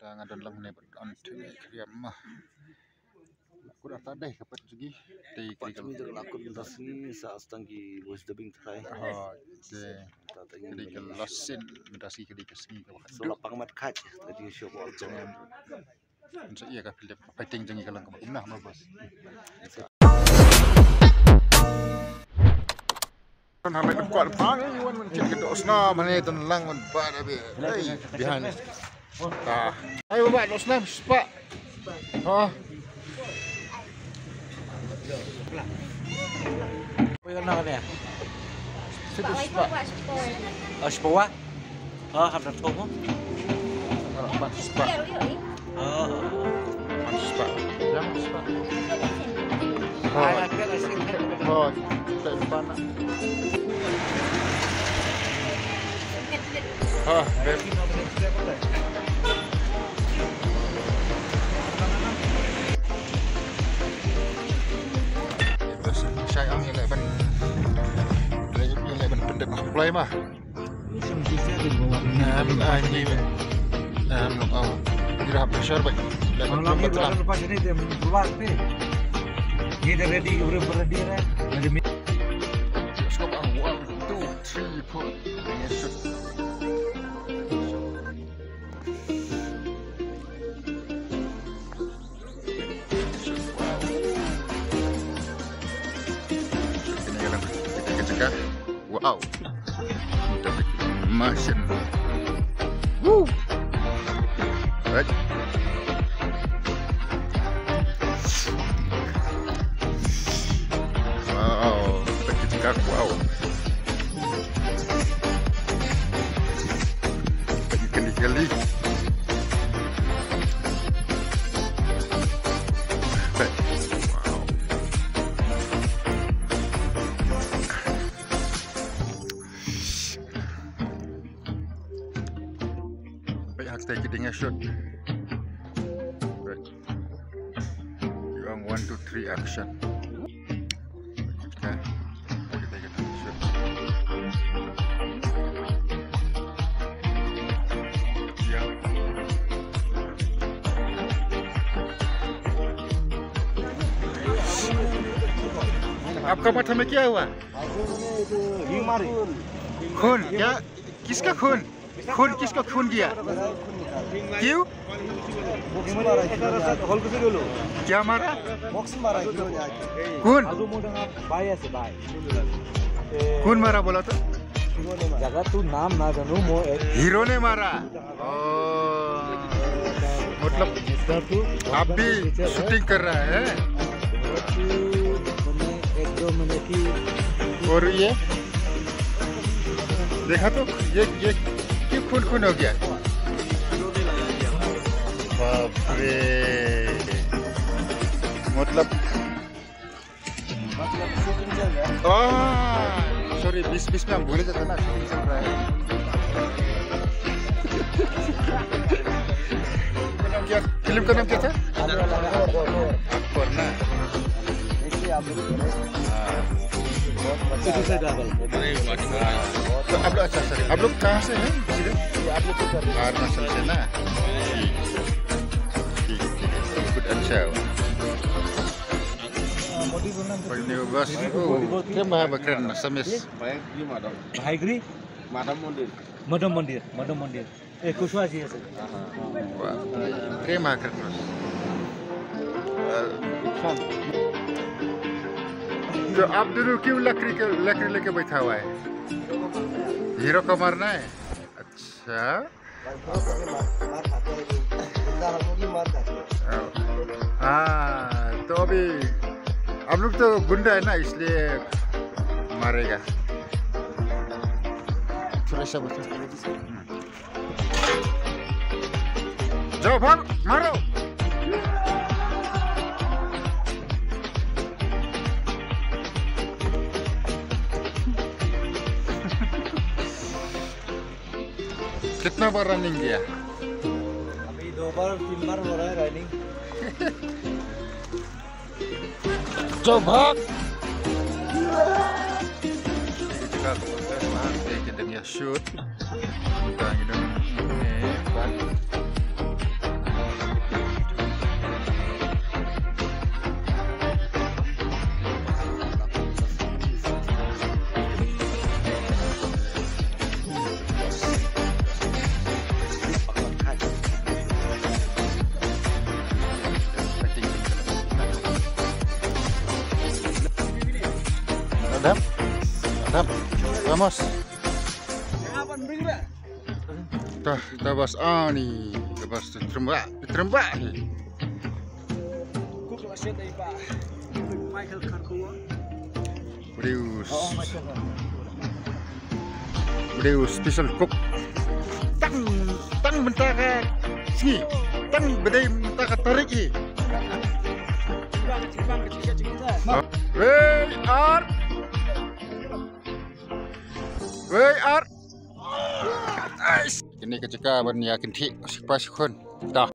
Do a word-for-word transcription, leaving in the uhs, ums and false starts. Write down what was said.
Nga don lang ne bad on tu ne kriam ma. Kur ata dei ka pat jugi. Dei kri kal. Kami dah lakon dah sini sa astang ki voice dubbing try. Oh, dei. Kri kal losin dah sini kri kal sini ka wakat. So lapang mat kaj tadi show ko. Jangan. Sa iya ka film fighting jong i ka lang ka kumna ma bos. Kan ha mai kwat pang i wan man kin ka dos na mane don lang wan ba da be. Hey, behind. Ta. Ayo ba dos na spa. Ha. Apa yang nak ni? Satu spa. Oh, spa. Oh, hap da thong. Pan spa. Pan spa. Yang spa. Oh. Oh, tak pan. Oh, beb. Shai ang ïa leh ban, ïa leh ban pyndep ha Blei ma. Em, ai ni. Em, oh. Ira pressure bai. Leh ban pyndep. Ni dah ready, udah ready dah. Ready. Stop ang, one, two, three, four. Yes, shoot. Kena jalan kita ke cekah. Wow. Masya. Woo. Right. Wow. Kita ke cekah. Wow. Kali-kali. Wow. Wait, hak stay kidding a shot. Wait. Yung one, two, three, action. Okay. आपका माथा में क्या हुआ? खून? क्या? किसका खून? खून, किसको खून किया? क्यों? क्या मारा? कौन? कौन मारा बोला तो? जगह तू नाम ना जानू, मो एक हीरो ने मारा। ओ, मतलब आप भी शूटिंग कर रहा है? एक दो महीने की। और ये देखा तो, ये, ये क्यों खून खून हो गया? बाप रे, मतलब मतलब शूटिंग चल रहा है। सॉरी, बीच बीच में हम भूल जाते हैं ना, शूटिंग चल रहा है। फिल्म का नाम क्या था? अकबर ना। देखिए आप लोग। हाँ। तो आप लोग, अच्छा, सॉरी, आप लोग कहाँ से हैं? आप लोग अरुणाचल से ना? ठीक, ठीक, ठीक, कुछ अच्छा है। Bas, oh, kren ba, ba kren Assamese. Bhaigri? Madam Mondir. Madam Mondir, Madam Mondir. Eh, Kushwaha ji ase. Wah, kren ba kren. तो आप दोनों क्यों लकड़ी के, लकड़ी लेके बैठा हुआ है? हीरो को मारना है? अच्छा। भाई, बहुत सारे मार, मार खाते हैं, जो जिंदा हम लोग ही मार खाते हैं। हाँ, तो अभी आप लोग तो गुंडा है ना, इसलिए मारेगा। थोड़ा सा बता। हम्म। जाओ, भाग, मारो। कितना बार रनिंग किया? अभी दो बार, तीन बार हो रहा है रनिंग। जो भाग। Kita dah shoot. Kita dah, eh, ban. Mas. Ta, ta bas ani, ta bas tu trembak, trembak ni. Kuk la shet dei ba Michael Carcua. Briew. Briew special cook. Tang, tang mynta ka sngi. Tang ba dei mynta ka tarik hi. Wei ar. Wei ar. Kine ka jaka ban ïa kynthih shi kpa shi khun. Ta.